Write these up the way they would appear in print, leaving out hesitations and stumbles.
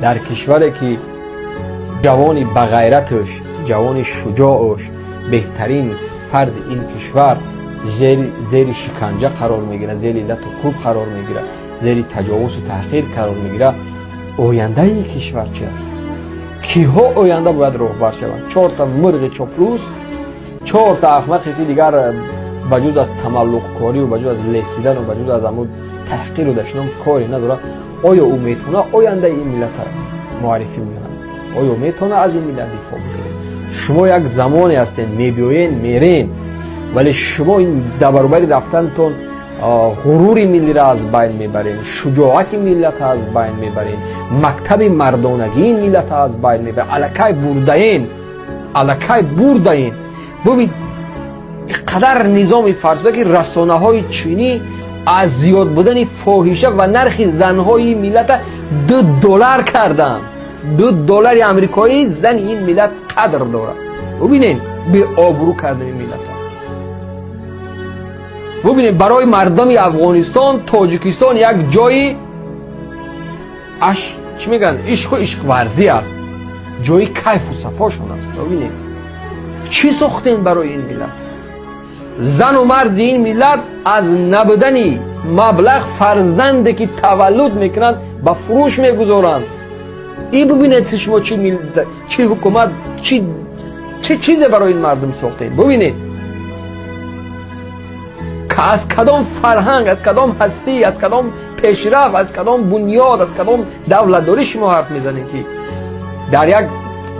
Дар кишваре ки ҷавони бағайраташ, ҷавони шуҷоаш, беҳтарин фарди ин кишвар зери шиканҷа қарор мегирад, зери лату кӯб қарор мегирад, зери таҷовузу таҳқир қарор мегирад, ояндаи ин кишвар чи аст? Киҳо оянда бояд роҳбар шаванд? Чорта мурғи чоплус, чорта ахмақе ки дигар ба ҷуз аз тамаллуқкорию ба ҷуз аз лесидану ба ҷуз аз ҳамун таҳқиру дашном коре надорад. Оё ӯ метавонад ояндаи ин миллата муаррифӣ бикунад? Оё метавонад аз ин миллат дифоъ бикунад? Шумо як замоне ҳастед, мебиёен, мерен, вале шумо ин дар баробари рафтантон ғурури миллиро аз байн мебарен, шуҷоати миллата аз байн мебарен, мактаби мардонагии миллата аз байн мебарен. Аллакай бурдаен, аллакай бурдаен. Бубин, қадар низоми фарсуда ки расонаҳои чинӣ аз зиёд будани фоҳиша ва нархи занҳои миллата $2 карданд. $2 амрикоӣ зани ин миллат қадр дорад. Бубинед, беобрӯ кардани миллата. Бубинед, барои мардуми Афғонистон Тоҷикистон як ҷои чӣ мегӯянд, ишқу ишқварзӣ аст, ҷои кайфу сафошон аст. Бубинед, чӣ сохтем барои ин миллат? Зану марди ин миллат аз набудани маблағ фарзанде ки таваллуд мекунанд ба фурӯш мегузоранд. И бубинед, шумо чӣ ҳукумат, чӣ чизе барои ин мардум сохтед. Бубинед, аз кадом фарҳанг, аз кадом ҳастӣ, аз кадом пешрафт, аз кадом бунёд, аз кадом давлатдорӣ шумо ҳарф мезанед, ки дар як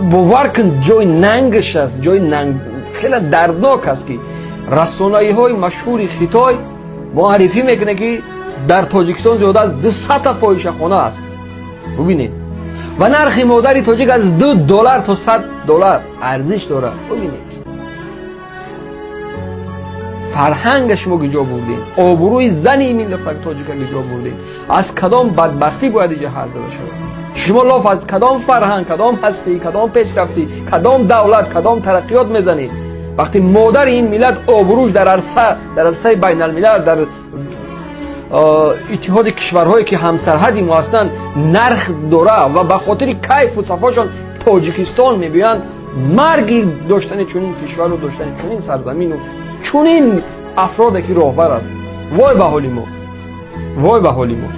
бовар кун ҷои нангаш аст, ҷои нанг хеле дарднок аст, ки расонаиҳои машҳури Хитой муаррифӣ мекунад, ки дар Тоҷикистон зиёда аз 200 фоҳишахона аст. Бубинед, ва нархи модари тоҷик аз $2 то $100 арзиш дорад. Бубинед, фарҳанга шумо гиҷо бурдем, обрӯи зани миллати тоҷика гиҷо бурдем. Аз кадом бадбахтӣ бояд иҷа ҳарф зада шавад? Шумо лоф аз кадом фарҳанг, кадом ҳастӣ, кадом пешрафтӣ, кадом давлат, кадом тараққиёт мезанед, вақте модари ин миллат обрӯш дар арсаи байналмилал, дар иттиҳоди кишварҳое ки ҳамсарҳади мо ҳастанд нарх дора ва ба хотири кайфу сафошон Тоҷикистон мебиёянд. Марги доштани чунин кишвару доштани чунин сарзамину чунин афроде ки роҳбар аст. Вой ба ҳоли мо, вой ба ҳоли мо.